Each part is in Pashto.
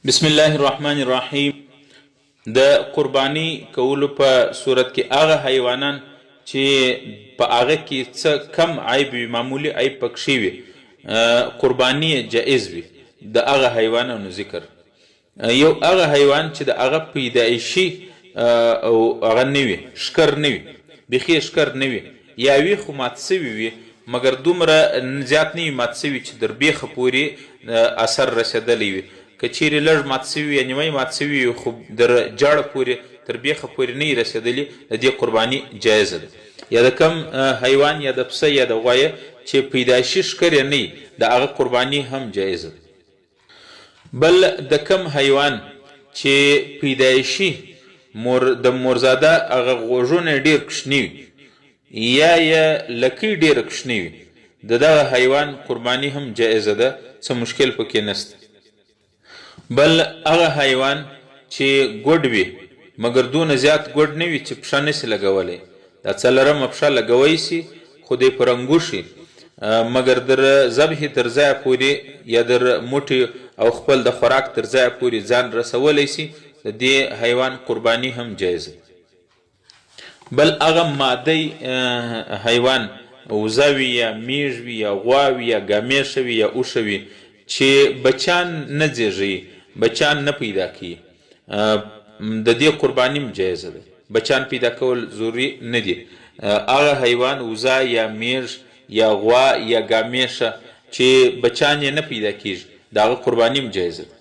بسم الله الرحمن الرحیم د قرباني کولو په صورت کې هغه حیوانان چې په هغه کې څه کم عیب وي، معمولي عیب پکښې وي، قرباني یې جائز وي. د هغه حیوانانو ذکر، یو هغه حیوان چې د هغه پیدایشي او هغه نه وي، ښکر نه وي، بیخي یې ښکر نه وي، یا وي خو مات شوي وي، مګر دومره زیات نه وي مات شوي چې در بیخه پورې اثر رسېدلی وي. که چیرې لږ مات شوي وي یا نیمه مات شوي وي خو در جړ پورې تر بیخه پورې نه وي رسېدلي، د دې قرباني جایزه ده. یا د کوم حیوان یا د پسه یا د غوایه چې پیدایشي ښکر یې نه وي، د هغه قرباني هم جایزه ده. بل د کوم حیوان چې پیدایشي مور د مورزاده هغه غوږونه یې ډېر کوچني وي یا یې لکۍ ډېره کوچنۍ وي، د دغه حیوان قرباني هم جایزه ده، څه مشکل پکې نشته. بل هغه حیوان چې ګوډ وي مګر دونه زیات ګوډ نه وي چې پښه نشي لګولی، دا څلورمه پښه لګوی شي خو دی په رنګوشي، مګر در ذبحې تر ځایه پورې یا در موټي او خپل د خوراک تر ځایه پورې ځان رسولی شي، د دې حیوان قرباني هم جایزه ده. بل هغه مادی حیوان، وزه وي یا میږ وي یا غوا وي یا ګامیښه وي یا اوښه وي چې بچیان نه زیږوي، بچیان نه پیدا کوي، د دې قرباني هم جایزه ده. بچیان پیدا کول ضروري نه دي. هغه حیوان، وزه یا میږ یا غوا یا ګامیښه چې بچیان یې نه پیدا کیږي، د هغه قرباني هم جایزه ده.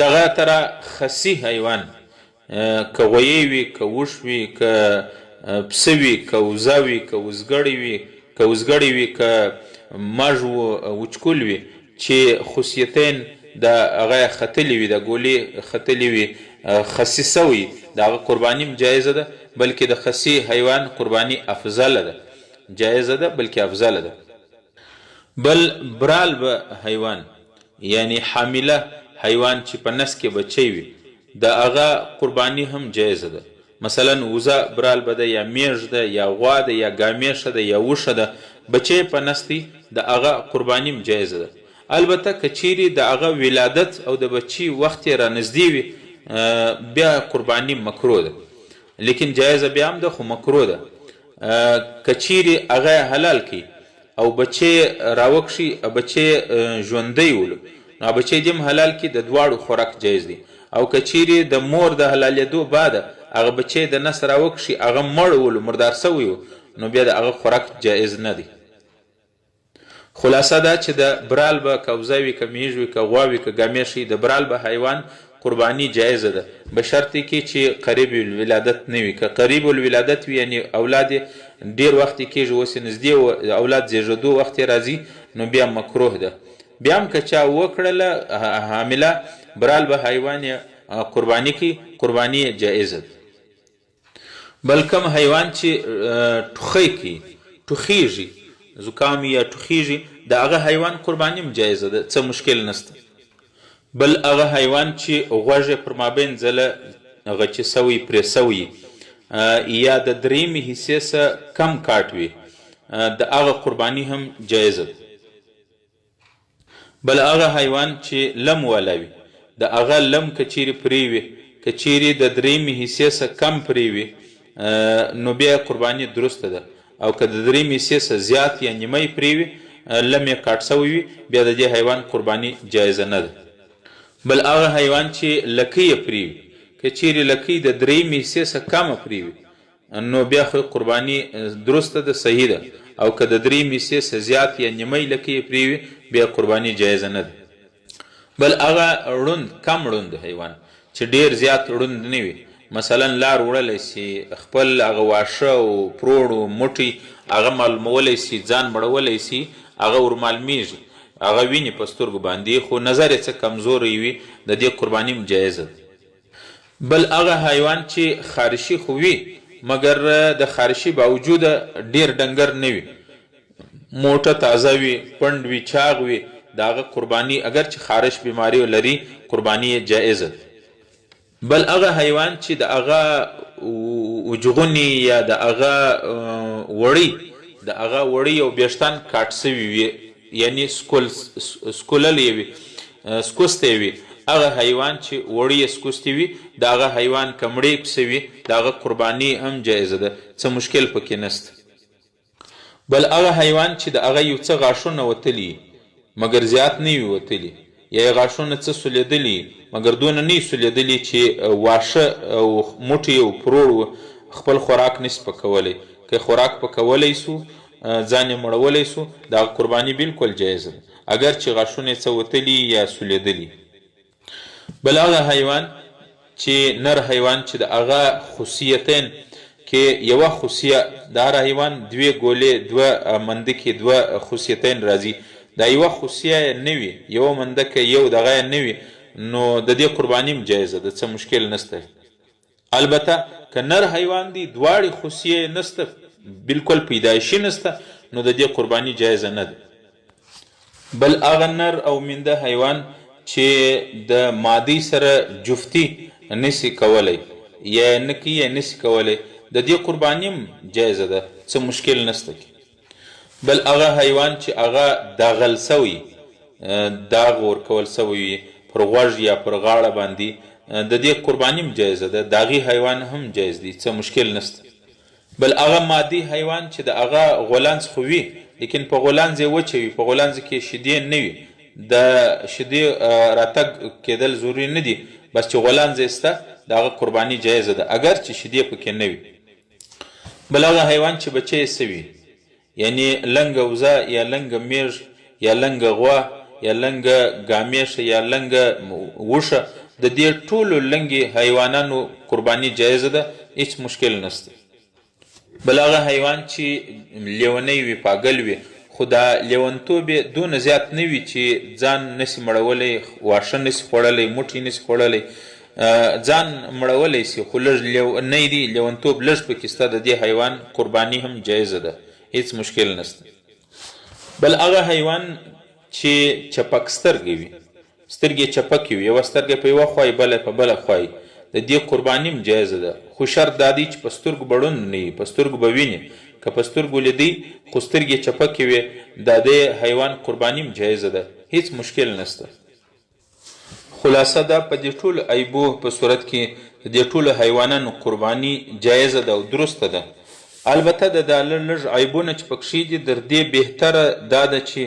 دغه تر خصي حیوان، که غویی وي، که اوښ وي، که پسه وي، که وزه وي، که وزګړی وي، که وزګړی وي، که مږ و وچکول وي، چې خصیتین د هغه یې ختلي وي، د ګولې ختلي وي، خصي سوی، د هغه قرباني هم جایزه ده، بلکې د خصي حیوان قرباني افضله ده، جایزه ده بلکې افضله ده. بل برال به حیوان یعنی حامله حیوان چې په نس کې بچی وي د هغه قرباني هم جایزه ده، مثلا وزه برال به ده یا میږ ده یا غوا ده یا ګامیښه ده یا اوښه ده، بچی یې په نس دی، د هغه قرباني هم جایزه ده. البته که چیرې د هغه ولادت او د بچي وخت یې رانږدې وي بیا قرباني مکروه ده، لیکن جایزه بیا هم ده خو مکروه ده. که چیرې هغه یې حلال کړي او بچی یې راوکښي، بچی یې ژوندی ولو، نو هغه بچی دې هم حلال کړي، د دواړو خوراک جایز دی. او که چیرې د مور د حلالېدو بعد هغه بچی د نس راوکښي، هغه مړ ولو، مردار شوی و، نو بیا د هغه خوراک جایز نه دی. خلاصه دا چې د برال به که وزه وي، که میږ وي، که غوا وي، که ګامیښ وي، د برال به حیوان قرباني جایزه ده، به شرط کې چې قریب الولادت نه وي. که قریب الولادت وي، یعنی اولاد یې ډیر وخت یې کیږي، اوس یې نږدې اولاد زیږیدو وخت یې راځي، نو بیا مکروه ده. بیا هم که چا وکړله حامله برال به حیوان یې قرباني کوي، قرباني یې جایزه ده. بل کوم حیوان چې ټوخی کوي، ټوخیږي، زکام یا ټوخیږي، د هغه حیوان قرباني هم جایزه ده، څه مشکل نشته. بل هغه حیوان چې غوږ یې پر مابین ځله غچي سوی پرې سوی یا د دریمې حصې څخه کم کاټ وي، د هغه قرباني هم جایزه ده. بل هغه حیوان چې لم والا وي، د هغه لم که چیرې پرې وي، که چیرې د دریمې حصې څخه کم پرې وي، نو بیا یې قرباني درسته ده، او که د دریمې حصې څخه زیات یا نیمه یې پرې وي، لم یې کاټ شوی وي، بیا د دې حیوان قرباني جایزه نه ده. بل هغه حیوان چې لکۍ یې پرې وي، که چیرې لکۍ د دریمې حصې څخه کمه پرې وي، نو بیا خو قرباني درسته ده، صحیح ده، او که د دریمې حصې څخه زیات یا نیمه لکۍ یې پرې وي، بیا قرباني جایزه نه ده. بل هغه ړوند، کم ړوند حیوان چې ډیر زیات ړوند نه وي، مثلا لار وړلی شي، خپل هغه واښه او پروړو موټی هغه معلومولی شي، ځان مړولی شي، هغه ورمعلومیږي، هغه ویني په سترګو باندې، خو نظر یې څه کمزوری وي، د دې قرباني هم جایزه ده. بل هغه حیوان چې خارشي خو وي مګر د خارشي باوجود ډیر ډنګر نه وي، موټه تازه وي، پنډ وي، چاغ وي، د هغه قرباني اګر چې خارش بیماري لري قرباني یې جایزه ده. بل هغه حیوان چې د هغه وجغوني یا د هغه وړۍ، د هغه وړۍ او بیښتان کاټ شوي وي، یعنی سکول سکوللی وي، سکوستی وي، هغه حیوان چې وړي یې سکوستي وي، د هغه حیوان که مړې پسه وي، د هغه قرباني هم جایزه ده، څه مشکل پکې نشته. بل هغه حیوان چې د هغه یو څه غاښونه وتلي، مګر زیات نه وي وتلي، یا یې غاښونه څه سولېدلي، مګر دونه نه وي سولېدلي چې واښه او موټي او پروړ خپل خوراک نشي پکولی، که خوراک پکولی سو، ځان یې مړولی سو، د هغه قرباني بالکل جایزه ده، اګر چې غاښونه یې څه وتلي یا سولېدلي. بل هغه حیوان چې نر حیوان چې د هغه خصیتین کې یوه خصیه، د هر حیوان دوې ګولې، دوه مندکې، دوه خصیتین راځي، دا یوه خصیه یې نه وي، یوه مندکه یو دغه یې نه وي، نو د دې قرباني هم جایزه ده، څه مشکل نشته. البته که نر حیوان دی، دواړې خصیې یې نشته، بالکل پیدایشي نشته، نو د دې قرباني جایزه نه ده. بل هغه نر او مینده حیوان چې د مادی سره جفتی نسی کولی، یا یې نه کوي یا نسی کولی، د دې قرباني هم جایزه ده، څه مشکل نشته کې. بل هغه حیوان چې هغه داغل سوی، داغ ورکول سوی وي پر غوږ یا پر غاړه باندې، د دې قرباني هم جایزه ده، داغي حیوان هم جایز دی، څه مشکل نشته. بل هغه مادي حیوان چې د هغه غولانځ خو وي، لیکن په غولانځ یې وچه وي، په غولانځ کې شیدې نه وي، د شیدې راتګ کېدل ضروري نه دي، بس چې غولانځ یې شته، د هغه قرباني جایزه ده، اګر چې شیدې پکې نه وي. بل هغه حیوان چې بچی یې سوي، یعنی لنګه وزه یا لنګه میږ یا لنګه غوا یا لنګه ګامیشه یا لنګه وښه، د دې ټولو لنګې حیوانانو قرباني جایزه ده، هیڅ مشکل نشته. بل هغه حیوان چې لیونی وي، پاګل وي، خو دا لیونتوب یې دونه زیات نه وي چې ځان نشي مړولی، واښه نشي خوړلی، موټی نشي خوړلی، ځان مړولی شي، خو لږ لیونی دی، لیونتوب لږ پکې شته، د دې حیوان قرباني هم جایزه ده، هیڅ مشکل نشته. بل هغه حیوان چې چپک سترګې وي، سترګې یې چپکې وي، یوه سترګه په یوه خوا وي، بله په بله خوا وي، د دې قرباني هم جایزه ده، خو شرط دا دی چې په سترګو به ړوند نه وي، په سترګو به ویني، که په سترګو لیدی خو سترګې یې چپکې وې، د دې حیوان قرباني هم جایزه ده، هیڅ مشکل نشته. خلاصه دا په دې ټولو عیبو په صورت کې د دې ټولو حیوانانو قرباني جایزه ده او درسته ده. البته د دا لږ لږ عیبونه چې پکښې دي، در دې بهتره دا ده چې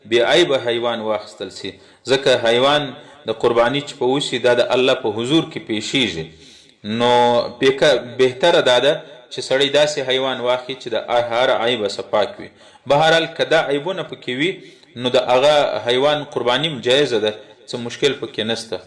بې عیبه حیوان واخیستل شي، ځکه حیوان د قرباني چې په وشي دا د الله په حضور کې پیښیږي، نو بهتره دا ده چې سړی داسې حیوان واخلي چې د هر عیبه څخه پاک وي. بهرحال که دا عیبونه پکې وي نو د هغه حیوان قرباني هم جایزه ده، څه مشکل پکې نشته.